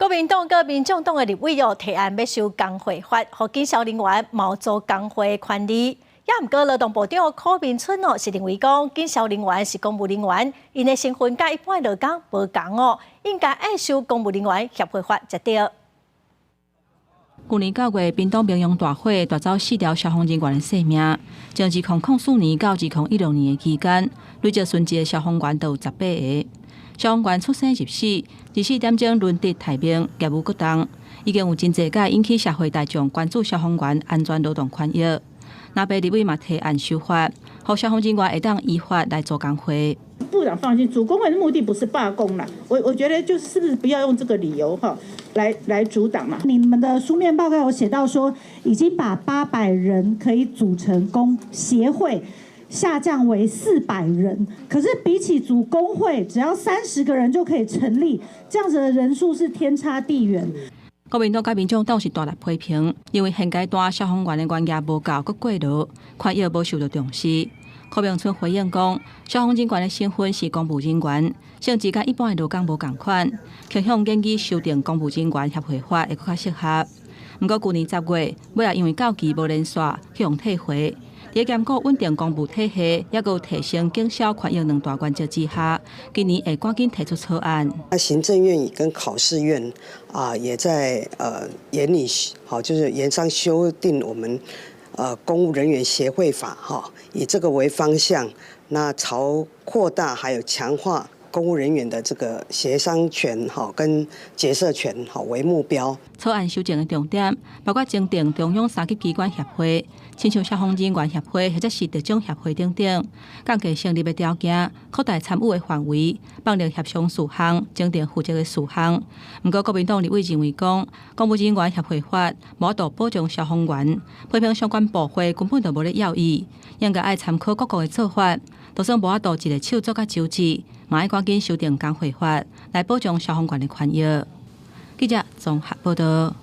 國民黨佮民眾黨的立委哦提案欲修工會法，予警消人員嘛有組工會的權利。也毋過勞動部長柯銘春哦是認為講，警消人員是公務人員，𪜶的身份佮一般勞工無仝哦，應該愛修公務人員協會法才對。舊年9月，屏東明陽大火奪走四條消防人員的性命。從2004年到2016年的期間，累計殉職的消防員都有18個。消防員出生入死，24點鐘輪值待命，業務過重，已經有真濟擺引起社會大眾關注消防員安全勞動權益。藍白立委嘛提案修法，予消防人員會當依法來組工會。部長放心，組工會的目的不是罷工啦。我覺得就是是不是不要用這個理由哈，來阻擋嘛。你們的書面報告有寫到說，已經把800人可以組成工協會下降為400人，可是比起組工會，只要30個人就可以成立，這樣子的人數是天差地遠。國民黨佮民眾黨是大力批評，認為現階段消防員的專業無夠，閣過勞，權益無受到重視。柯銘春回應講，消防人員的身份是公務人員，性質佮一般的勞工無仝款，傾向建議修訂公務人員協會法會閣較適合。毋過舊年10月，尾仔因為到期無連續去予退回。佇兼顧穩定公務體系，抑閣有提升警消權益兩大原則之下，今年會趕緊提出草案。那行政院跟考試院啊，也在研擬，好，就是研商修訂我們公務人員協會法，哈，以這個為方向，那朝擴大還有強化公務人員的這個協商權，哈，跟結社權，好為目標。草案修正的重點包括增訂中央三級機關協會，親像消防人員協會或者是特種協會等等，降低成立的條件，擴大參與的範圍，放寬協商事項，增訂負責的事項。毋過國民黨立委認為講，公務人員協會法無法度保障消防員，批評相關部會根本就無咧要伊，應該愛參考各國的做法，就算無法度一个手做甲周至，嘛愛趕緊修訂工會法，來保障消防員的權益。記者綜合報道。